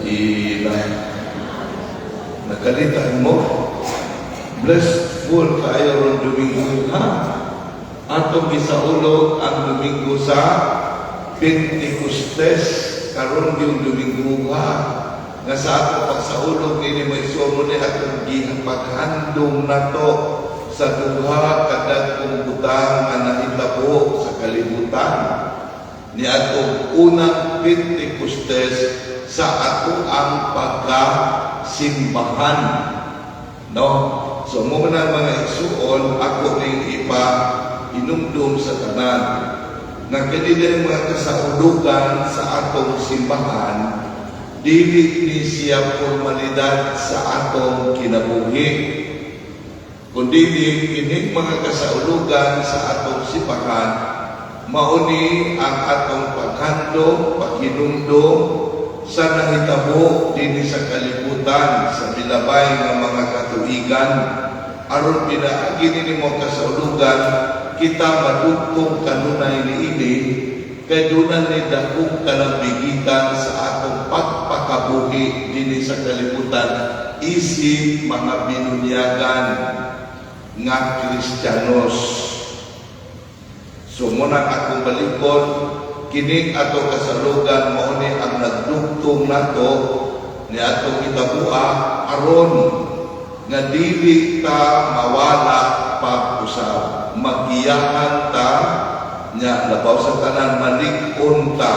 Ila. Nakalitan mo. Blissful kayo ron Domingo, ha? Atong gisaulog ang Domingo sa Pentecostes karon yung Domingo, ha? Nga sa atong pagsaulog nini, may sumo ni atong gipaghandom nato sa duha ka dagkong butang nga nahitabo sa kalibutan ni atong unang Pentecostes sa ato ang pagkasimbahan. No? So mo na, mga igsuon, ako ning ipa inumdum sa tanan nga kini din mga kasaulugan sa atong simbahan, dili ni siya formalidad sa atong kinabuhi, kundi kining mga kasaulugan sa atong simbahan mauni ang atong paghandom, paghinumdom sa nahitabo dinhi sa kalibutan sa milabay nga mga katuigan, aron pinaagi nini mo kasaulugan kita madugtong kanunay niini, kay duna ni dakong kalambigitan sa atong pagpakabuhi dinhi sa kalibutan isip mga binunyagan nga Kristiyanos. So muna akong balikon, kining ato kasalugan mao ni ang nagdugtong nato ni atong hitabua aron nga dili ta mawala pag-usab, magiyahan ta nya, labaw sa tanan malig-on ta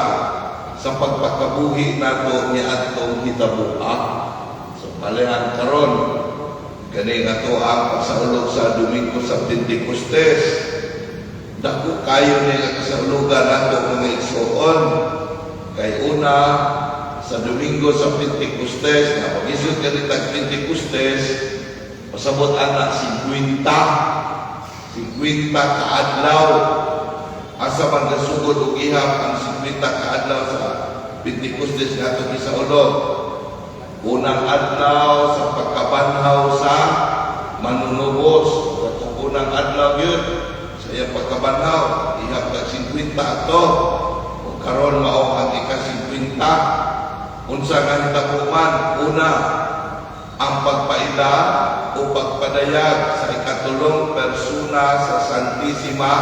sa pagpakabuhi nato ni atong hitabua. So palihan karon kani ato ang pagsaulog sa Domingo sa Pentecostes. Dako kayo ni nga kasaulugan nato, mga igsuon, kay una, sa Domingo sa Pentecostes na pag-isod kani tag Pentecostes, pasabot ana 50 50 kaadlaw. Asa man gasugod og ihap ang 50 kaadlaw sa Pentecostes nga atong gisaulog? Unang adlaw sa pagkabanhaw sa Manunubos, katong unang adlaw yun sa iyang pagkabanhaw, ihap kag 50 ato. Ug karon mao ang ika-50. Unsa nga hitabo man? Una, ang pagpaila o pagpadayag sa ikatulong persona sa Santissima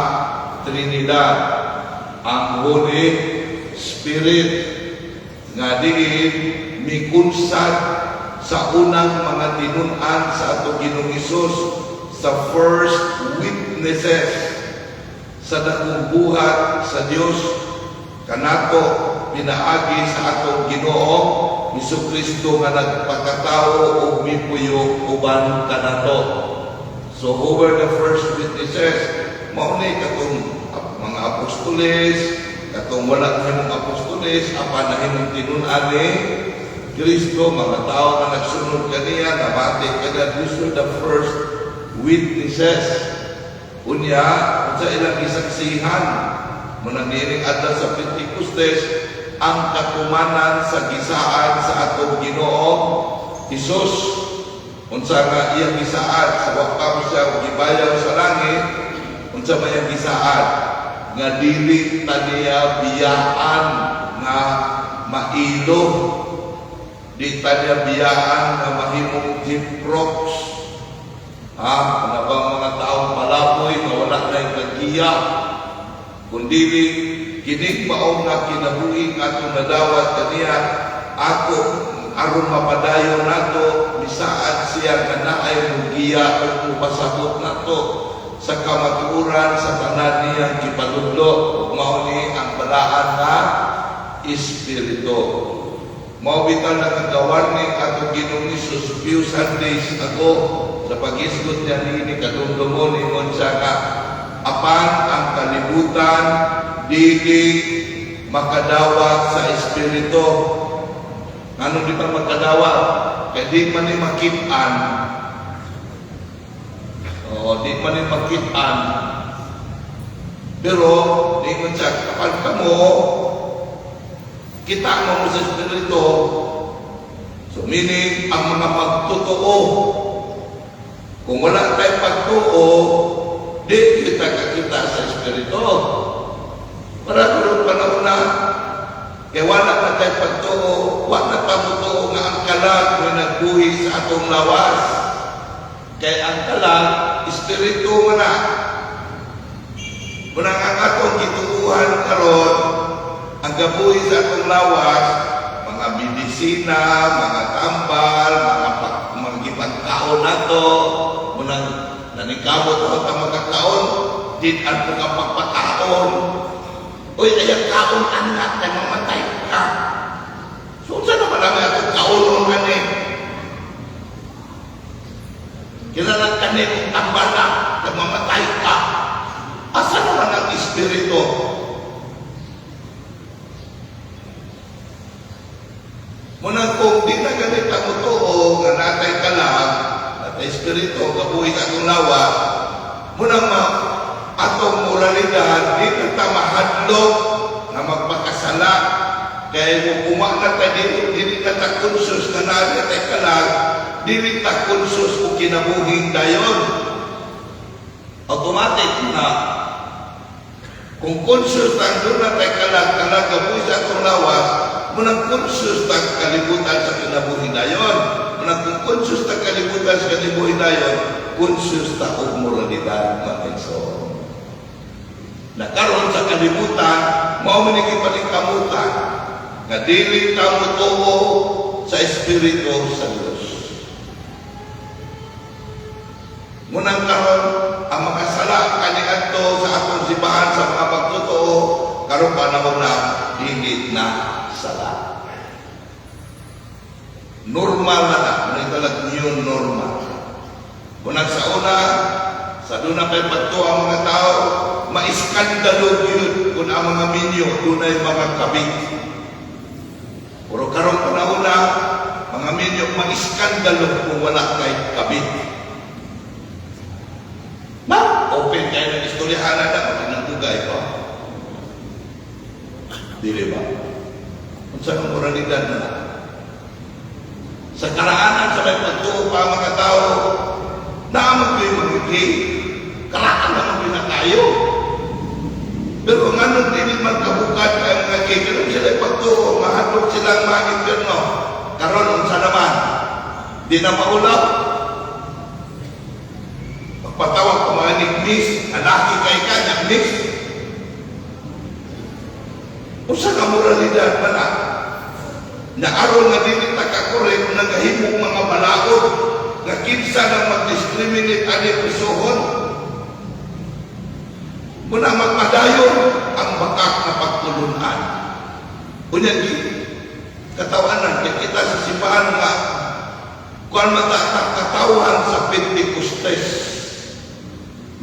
Trinidad, ang Holy Spirit, nga diin mikunsad sa unang mga tinun-an sa atong Ginoong Hesus, sa first witnesses sa dakong buhat sa Dios kanato pinaagi sa atong Ginoo Hesus Kristo nga nagpakatao ug mipuyo uban kanato. So who were the first witnesses? Mao ni katong mga apostoles, katong wala nahimong apostoles apan nahimong tinun-an ni Kristo, mga tao nga nagsunod kaniya, nabati kaniya. These were the first witnesses. Unya, unsa ilang gisaksihan? Munang niining adlaw sa Pentecostes, ang katumanan sa gisaad sa atong Ginoo Hesus. Unsa nga iyang gisaad sa wa pa siya gibayaw sa langit? Unsa may iyang gisaad? Nga dili ta niya biyaan nga mailo, di ta niya biyaan nga mahimong jeprox. Ha, ano ba mga taong palaboy nga wala na yung kagiya, kundi kining mao nga kinabuhi nga atong nadawat kaniya ako aron mapadayon nato, misaad siya nga naay mugiya o mupasabot nato sa kamatuoran sa tanan niyang gipanudlo, ug mao ni ang Balaan nga Espiritu. Mao bitaw nakagawarning atong Ginoong Hesus few Sundays ago sa pag-isgot niya niini kadumdumon. Ingon siya nga apan ang kalibutan dili makadawat sa Espiritu. Anong di pa magkadawat? Kay di man ni makit-an. O, di man ni makit-an. Pero, di man siya, kapag kamo, kita mo sa Espiritu. So, meaning, ang mga magtotoo. Kung wala tayong pagtuo, di kita kakita sa Espiritu. Para kung panahon na, kaya wala na tayo pagtuo, Wa na ta motuo nga ang kalag may nagbuhi sa atong lawas. Kay ang kalag, espiritu man na. Munang ang atong gituuhan karon, ang gabuhi sa atong lawas, mga medisina, mga tambal, mga gipagkaon nato, munang naningkamot ako ta magkakaon, din ang ka pagpakaon. Uy, ayaw kaon anak, kay mamatay ka. So, unsa naman ang atong kaonon ani? Kailangan kani kung tambal na, kay mamatay ka. Asa naman ang espiritu? Munang kung di na ganit ang totoo, nga natay ka lang, natay espiritu, kabuhi sa atong lawa, munang atong moralidad, di na ta mahadlok na magpakasala. Kaya kung uma na ta, dili na ta conscious na natay ka lang, dili ta conscious kung kinabuhing dayon. Automatic na kung conscious tang doon na tayo kalag, kalag kabuhi sa atong lawas, munang conscious tang kalibutan sa kinabuhi dayon. Munang kung conscious tang kalibutan sa kinabuhi dayon, conscious ta og moralidad, mga igsoon. Nakaroon sa kalibutan, mao man ni gipaningkamutan nga dili ta motuo sa espiritu sa Dios. Munang karon ang makasala kaniadto sa atong simbahan sa mga pagtotoo, karon panahon na dili na sala. Normal na na, muna talag new normal. Munang sa una, sa doon na kay pagtuo ang mga tao, maiskandalo yun kung ang mga minyo dunay mga kabit. Pero karon panahon na, mga minyo maiskandalo kung wala kay kabit. Ma, open kayo ng istoryahan na matinagdugay pa. Dili ba? Unsa ang moralidad na? Sa karaanan sa may pagtuo pa ang mga tao, naamag ko yung mga gay, karaan naman din na tayo. Pero nganong dili man kabukad ang mga gay, pero sila pagtuo, mahadlok silang mga impyerno. Karon unsa naman? Di na maulaw. Pagpatawag ko mga nignis, alaki kay ka, nignis. Unsa ka moralidad man na? Na aron nga dili ta kakorek, nagahimong mga balaod, nga kinsa nang mag-discriminate ani prisuhon. Muna magpadayon ang bakak na pagtulunan. Unya di katawanan kay kita sa simbahan nga kuan mata katawhan sa Pentecostes.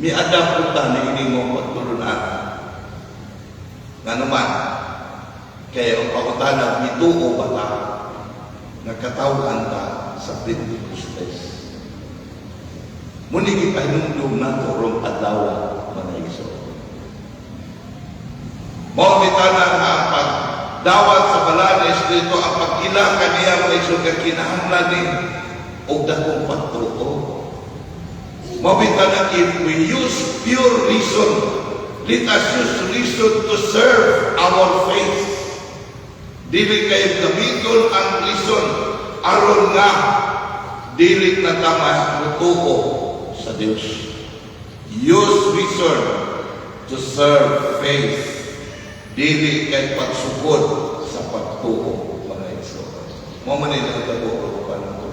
Miadap punta ni ini mo pagtulunan. Nga naman, kaya ang pangutana, mituo ba ta nga katawhan ta sa Pentecostes? Muni gipahinumdum nato rong adlaw, mga igsoon. Mao bitana nga ang pagdawat sa banal na Espiritu, ang pag-ila kaniya, mga igsoon, kay kinahanglan ni og dakong pagtuo. Mao bitana, if we use pure reason, let us use reason to serve our faith. Dili kayo gamiton ang reason aron nga dili na ta mutuo sa Dios. Use reason to serve faith. Dili kay pagsukod sa pagtuo, mga igsoon. Mao man ni nahitabo ang panahon.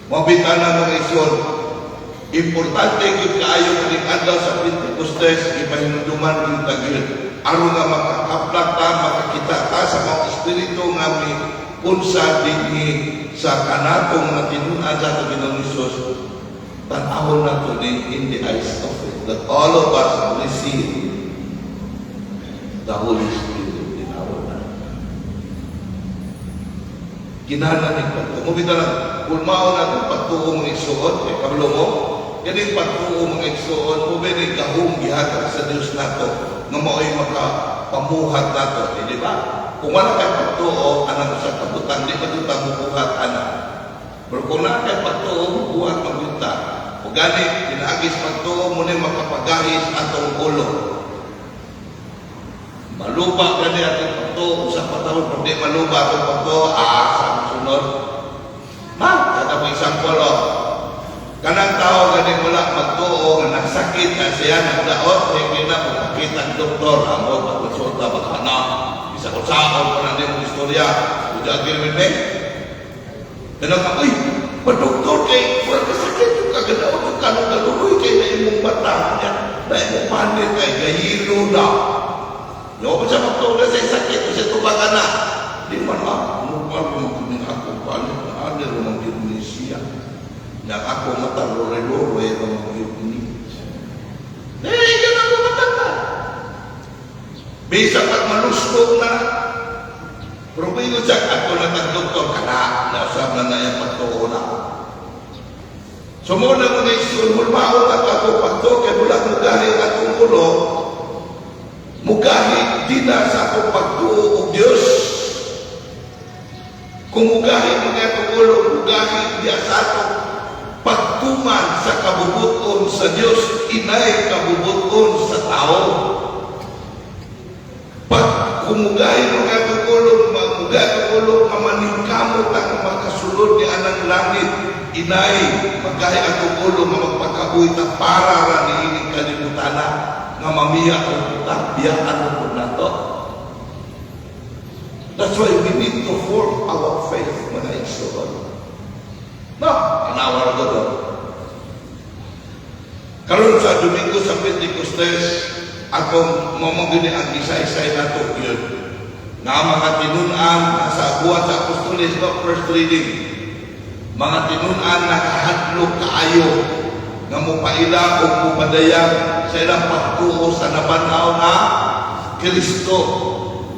Mao bitana, mga igsoon, importante gyud kaayo kaning adlaw sa Pentecostes, gipahinumduman gyud ta gyud aron nga makakaplak ta, makakita ta sa mga espiritu nga mi punsa dinhi sa kanatong mga tinun-an sa atong Ginoong Hesus. Tan-awon nato ni in the eyes of faith that all of us receive the Holy Spirit in our life. Kinahanglan ni pagtuo. Mo bitaw lang, kung mao na itong pagtuo, mga igsuon, eh, kabalo mo, ganing pagtuo, mga igsuon, mo ba ni gahom gihatag sa Dios nato, nga mao'y makapamuhat nato, eh, di ba? Kung wala kay pagtuo, anang usa ka butang, di pa jud ta mubuhat ana. Pero kung naa kay pagtuo, mubuhat man gyud ta. O gani, pinaagi sa pagtuo mo ni makapagahis atong ulo. Maluba gani atong pagtuo. pagtuo sa patawon, pag di maluba atong pagtuo, sa sunod. Ma, kada mo example, oh. Kanang tao gani wala magtuo nga nagsakit na siya, nagdaot, hindi na magpakita ang doktor, amo pagkonsulta baka na isa ko saon pa na mong istorya. Would you agree with me? Ganun ka, uy, pa-doktor kay, wala ka sakit yung kagadaot, yung kanong galuloy kay na imong mata, niya, na imong panit kay gahilo na. Yo, pa siya magtuo na sa sakit, sa tubagan na. Di man ah, mukha mo mag ako palit, na ano man gyud ni siya. Nga ako mata, lore-lore, man gyud ni. Eh, ganun ako matanda. Bisa pag maluskog na, pero kung siya, ato na tag doktor, kana, nausap na na yung pagtuo na. So mo na mga igsoon, hulmaon at ako pagtuo, kay mula mugahi atong ulo, mugahi di na sa atong pagtuo og Diyos. Kung mugahi mo nga atong ulo, mugahi diya sa atong pagtuman sa kabubuton sa Diyos, inay kabubuton sa tao. Pag kumugahi mo nga atong ulo, mamugahi atong ulo, mamaningkamot ang makasulod ni anang langit, inay, magahi atong ulo nga magpakabuhi ta para ra ni ining kalibutana nga mamiya ang ta, biyaan mo nato. That's why we need to form our faith, mga igsoon. No, tanawa ko doon. Karon sa Domingo sa Pentecostes, akong mamagini ang isa-isay nato yun. Nga mga tinun-an sa buhat sa Apostoles, no, first reading. Mga tinun-an nakahadlok kaayo nga mopaila o mopadayag sa ilang pagtuo sa nabanhaw nga Kristo.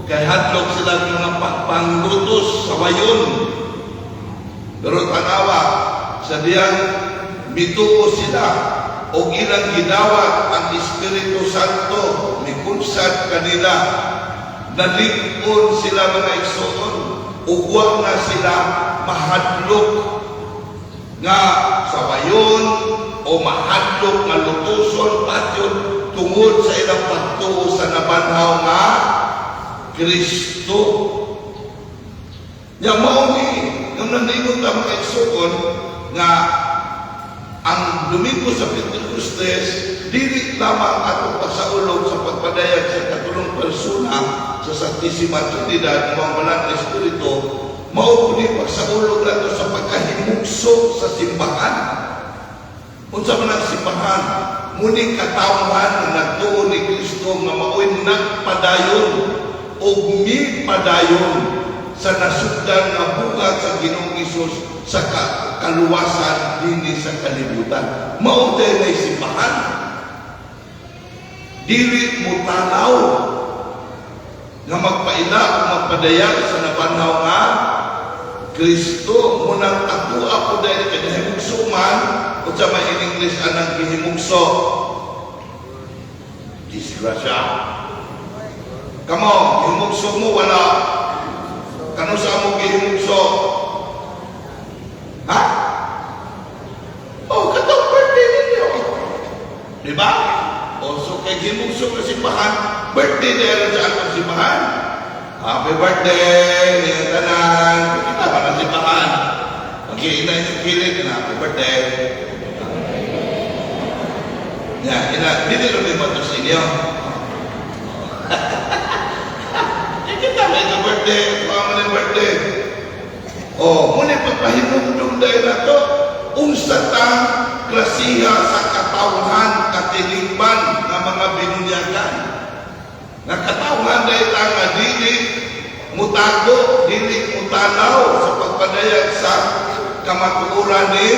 Kay hadlok sila mga panglutos sa wayon. Pero tanawa, sa diyang mituo sila o ilang gidawat ang Espiritu Santo, mikunsad kanila, nalig-on sila, mga igsoon, ug na sila mahadlok nga sa wayon o mahadlok nga lutuson patyon tungod sa ilang pagtuo sa nabanhaw nga Kristo. Nya mao ni nga naningon ta, mga igsoon, nga ang Domingo sa Pentecostes dili lamang atong pagsaulog sa pagpadayag sa katulong persona sa Santissima Trinidad, mao ang Banal na Espiritu, mao pud pagsaulog nato sa pagkahimugso sa simbahan. Unsa man ang simbahan? Muni katawhan nga nagtuo ni Kristo nga mao'y nagpadayon og mipadayon sa nasugdan nga buhat sa Ginoong Hesus sa kaluwasan dinhi sa kalibutan. Mao may simbahan. Dili mo tanaw nga magpaila o magpadayag sa nabanhaw nga Kristo. Munang atua po dahil kay nahimugso man, unsa may in English anang gihimugso? Disgrasya. Kamo, gihimugso mo wala? Kano sa mo gihimugso? Ha? Oh, katong birthday ninyo. Di ba? O, so kay gihimugso nga simbahan, birthday dahil sa atong simbahan. Happy birthday, niyang tanan. Kita ba ng simbahan? Pag-iina yung kilid, na happy birthday. Ya, ina, dili rin ba ito sa inyo? Eh, kita may ito birthday, kuha mo na birthday. Oh, muna pagpahimugdong dahil na to, unsa tang klasiha sa katawhan, katilingban nga mga binunyagan. Nga katawhan dahil ang nga dili mutago, dili mutanaw sa pagpadayag sa kamatuoran ni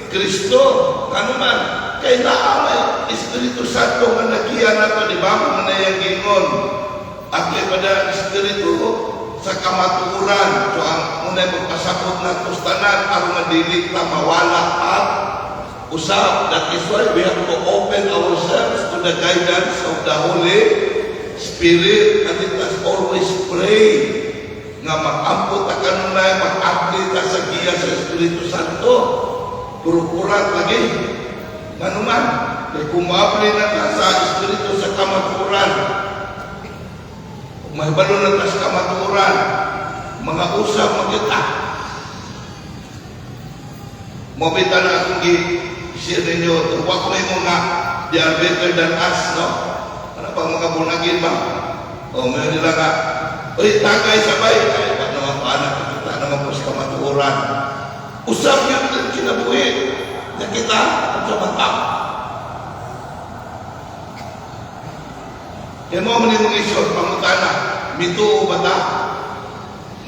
Kristo. Ano man, kay naa may Espiritu Santo nga nagiya nato, di ba? Manayang gingon. At pada Espiritu sa kamatuoran. So ang unay magpasakot nato sa tanan aron nga dili ta mawala at usab. That is why we have to open ourselves to the guidance of the Holy Spirit and let us always pray nga mag-ampo ta kanunay, mag-abli ta sa giya sa Espiritu Santo. Puro-purat lagi. Nganuman, kay kung maabli na ta sa Espiritu sa kamatuoran, Mahibalo na ta sa kamatuoran, mga usab man kita. Mao bitaw na akong gi-share ninyo, wa ko mo nga they are better than us, no? Ano bang mga born again ba? O, mayon nila nga, "Uy, tagay sabay." Ay, wa naman pa anak, kita naman po sa kamatuoran. Usab yun ang kinabuhi. Na kita, sa mata. Kaya mo man yung mga isyon, pangutana, mituo ba ta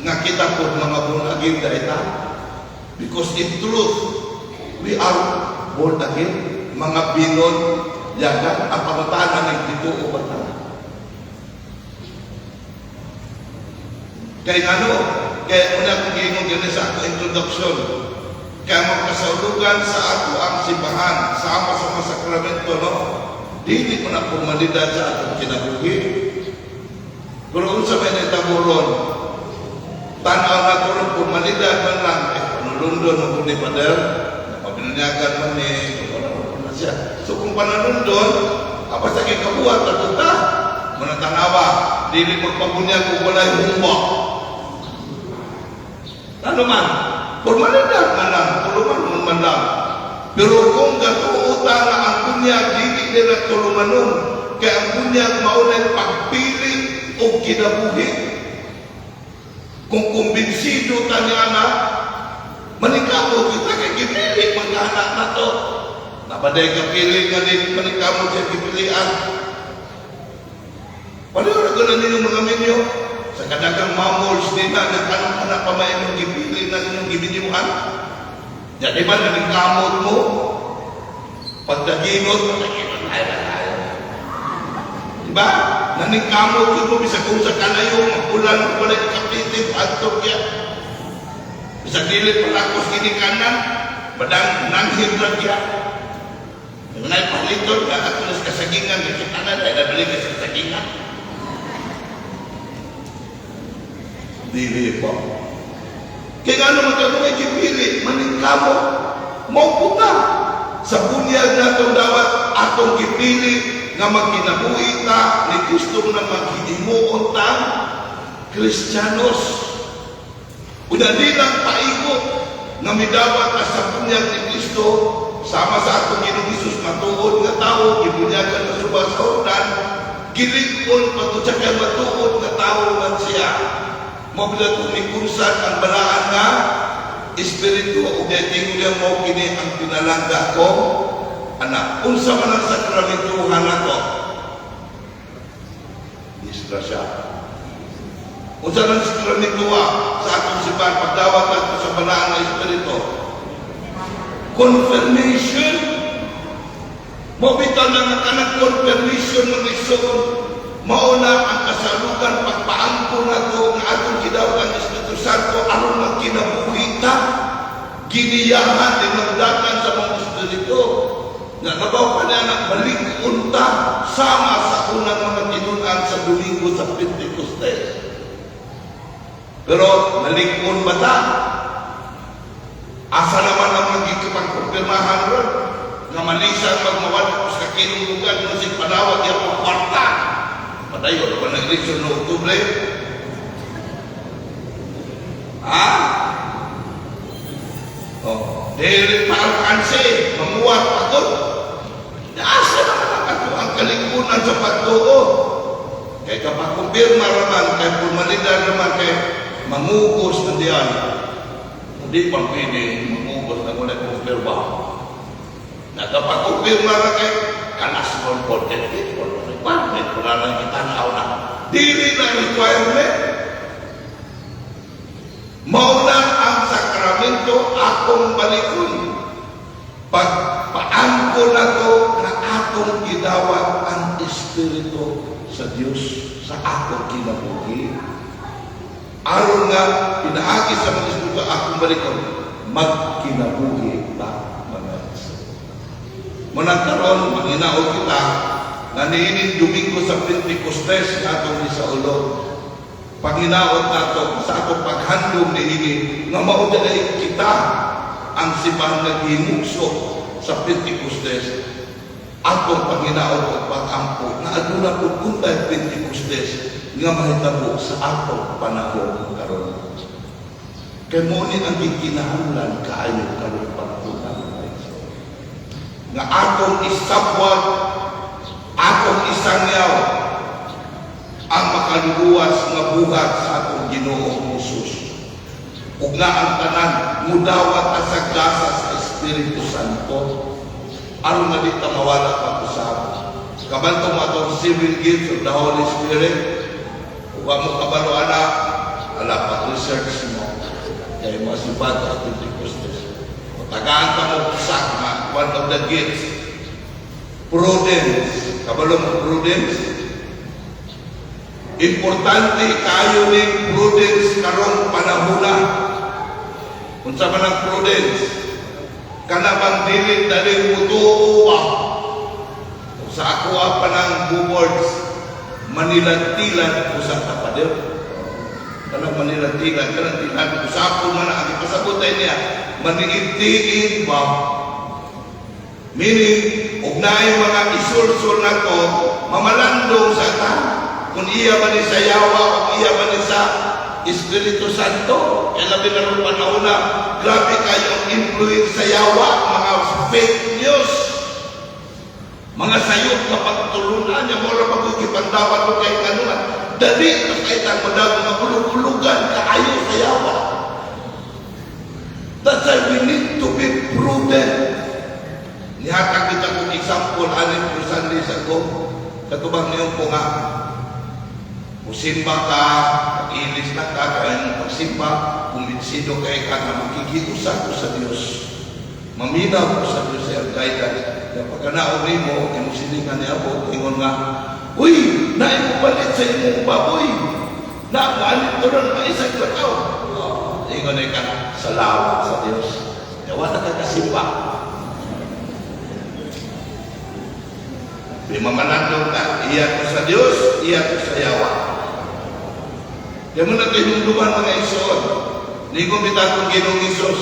nga kita po mga born again ta? Because in truth, we are born again, mga binunyagan. Ang pangutana ng mituo ba ta? Kaya ano, kaya una kong giingon gani sa ako introduction, kaya magkasaulugan sa ato ang simbahan, sama sa mga sakramento, no? Dili mo na formalidad sa atong kinabuhi. Pero unsa may nahitabo ron, tanaw na ko ron, formalidad man lang, eh, panulundon mo ni Pader, mabinunyagan man ni, wala na siya. So kung panalundon, apa sa kikabuhat, ato ta, muna tanawa, dili magpabunyag kung walay humba. Ano man, formalidad man lang, tulumanon man lang. Pero kung gatuo ta nga ang bunyag, dili nila tulumanon, kaya ang bunyag maunay pagpili o kinabuhi. Kung kumbinsido ta niya na, manikamo kita kay gipili magkaanak na to. Nabaday kapili nga din manikamo siya gipilian. Pareho na gano'n ninyong mga minyo. Sa kadagang mamols din na, nagtanong anak pa may inyong gipili na inyong gibinyuan. Ya, di ba naningkamot mo? Pagdaginot, pagdaginot, tayo na tayo. Di ba? Naningkamot yun mo, bisag kung sa kalayo, magulan, wala ikapitid, antok ya. Bisag dili palakos ginikanan, badang nanghid ra kya. Nang paliton ka, at sa kasagingan, nakita na, dahil nabili ka sa kasagingan. Dili po. Kaya nga naman kayo may gipili, maningkamo, mauputa. Sa bunyag na itong dawat, atong gipili nga magkinabuhi ta, ni Kristo na maghihimuon ta, Kristiyanos. Una di lang paigo nga midawat ta sa bunyag ni Kristo, sama sa atong Ginoong Hesus matuod nga tawo, gibunyagan sa suba sa Jordan, gilig-on pato siya kay matuod nga tawo man siya. Mao bila tumikunsan ang balaan nga espiritu ug tingon niya mao kini ang pinalangga ko anak. Unsa man ang sakramentuhan nato? Disgrasya. Unsa man ang sakramentuha sa atong simbahan pagdawat nato sa balaan nga espiritu? Confirmation. Mao bitaw na nga kanang confirmation mga igsoon, mao na ang kasalugan pagpaangko nato nga atong gidawat ang Espiritu Santo aron magkinabuhi ta. Giniyahan dinagdagan sa mga espiritu. Nga nabaw pa niya na balik-on ta sama sa unang mga tinun-an sa Domingo sa Pentecostes. Pero nalig-on ba ta? Asa naman ang magkikipagkumpirmahan ron? Nga malisa magmawad sa kilong lugar ng si Panawag yung kwarta. Padayon, ba nag-eleksyon no Oktubre? Ha? Oh, dili pa alkanse, mamuwat pagod. Asa naman ang ato ang kalikunan sa pagtuo? Kay kapag kumpirma raman, kay formalidad raman, kay mangugos na diyan. Hindi pa pwede mangugos na wala kumpirma. Nagkapag-kumpirma ra kay kalas mo content requirement, wala nang itanaw na. Dili na requirement. Mao na ang sakramento akong balikon. Pagpaangko na to na atong gidawat ang Espiritu sa Dios sa atong kinabuhi. Aron nga pinaagi sa mga Espiritu akong balikon, magkinabuhi ta mga igsoon. Munang karon manginaot kita nga niining Domingo sa Pentecostes nga atong isaulo. Panginaot nato sa atong paghandom niini nga mao dai kita ang simbahan naghimugso sa Pentecostes, atong panginaot ug pag-ampo nga aduna pud untay Pentecostes. nga mahitabo sa atong panahon karon. Kay mao ni ang gikinahanglan kaayo karon panahon. Nga atong isabwag, atong isangyaw ang makaluluwas nga buhat sa atong Ginoong Hesus. Ug nga ang tanan mudawat ta sa gasa sa Espiritu Santo aron nga di ta mawala pag-usab. Kabalo mo atong seven gifts of the Holy Spirit. Ug mo kabalo ana, ala, pag-research mo kay mo sibat sa Pentecostes. O tagaan ka mo usa nga one of the gifts. Prudence. Kabalo mo prudence? Importante kayo ning prudence karong panahona. Unsa man ang prudence? Kana bang dili daling mutuo ba? Sa ako pa ng words, maniladtilad usa ka pader. Kanang maniladtilad, kanang tilad, usapon man ang ipasabot ay niya, maniid-tiid ba? Meaning, ug naay mga isulsul nato, mamalandong sa ta. Kung iya man ni sa yawa, o iya man ni sa Espiritu Santo. Kaya labi na rin panahon na, grabe kayo ang influence sa yawa, mga fake news. Mga sayop na pagtulunan niya, mura pag mo kay kanuan. Dali na kay tang madag mga bulog-bulugan kaayo sa yawa. That's why we need to be prudent. Nihatag kita kong example anin ko Sunday sa ko. Katubang niyo ko nga, musimba ka, ilis na ka, kaya mong pagsimba, kumbinsido kay ka nga makikiusa ko sa Dios. Maminaw ko sa Dios sa iyang guidance. Kaya pagkanaog nimo, imong silingan ni Abo, ingon nga, "Uy, naay mo palit sa imong baboy. Na, maalit to ron, maisag lakaw." Oh, ingon ka, "Salamat sa Dios." Kaya wala ka kasimba. Di mamalandong ka, iya ko sa Dios, iya ko sa yawa. Kaya mo na tinunduman, mga igsoon. Ningon bitaw kong Ginoong Hesus,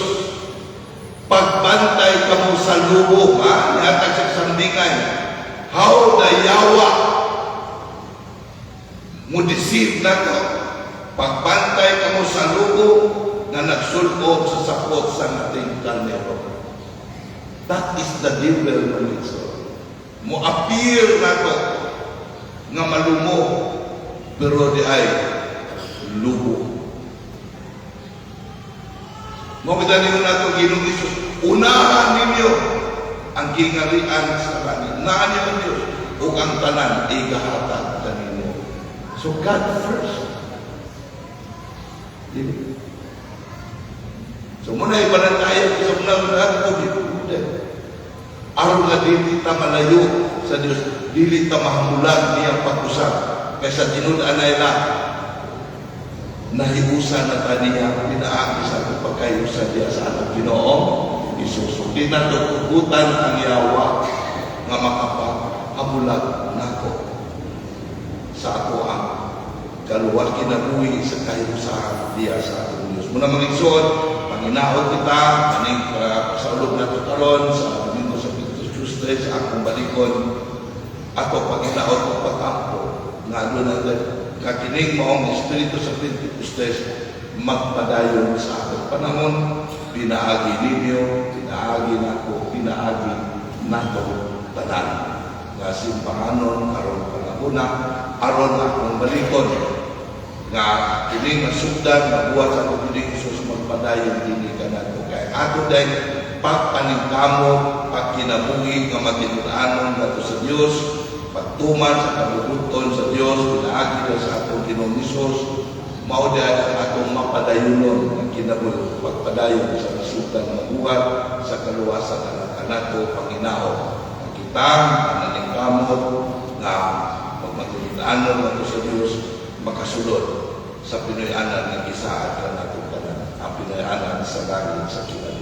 "Pagbantay kamo sa lubo," ha? Nihatag sa sambingay. How the yawa mo deceive na to. "Pagbantay kamo sa lubo nga nagsulob sa sapot sa ating karnero." That is the devil, mga igsoon. Mo appear na to nga malumo, pero di ay lubo. Mo kita ningon nato Ginoong Hesus, "Unahan ninyo ang gingarian sa langit. Unahan ninyo ang Diyos ug ang tanan igahatag kaninyo." So God first. Dili. So muna ipanantayan sa muna lahat ko prudent. Aron nga dili ta malayo sa Dios, dili ta mahamulan niyang pag-usab. Kaysa tinud-an na nahiusa na ta niya pinaagi sa atong pagkahiusa diya sa atong Ginoong Hesus. Ug di nato tugutan ang yawa nga makapaghamulag nako sa ato ang kaluwat kinabuhi sa kahiusahan diya sa atong Dios. Muna, mga igsoon, panginaot kita aning pasaulob nato karon sa Domingo sa Pentecostes. Akong balikon, ato panginaot og pag-ampo nga aduna kakining maong Espiritu sa Pentecostes magpadayon sa atong panahon pinaagi ninyo, pinaagi nako, pinaagi nato tanan nga simbahanon aron panahona. Aron akong balikon nga kining masugdan mabuhat sa atong Ginoong Hesus magpadayon dinhi kanato kay ato dahil pagpaningkamot, pagkinabuhi nga matinud-anon ngadto sa Dios, pagtuman sa kabubut-on sa Dios pinaagi na sa atong Ginoong Hesus, mao diay ang atong mapadayonon ang kinabuhi, pagpadayon sa nasugdan mabuhat sa kaluwasan ang kanato. Panginaot ang kitang pananingkamot nga pagmatinud-anon ngadto sa Dios makasulod sa Pinoy-anan nga gisaad kanato tanan, ang Pinoy-anan sa langit sa kinabuhi.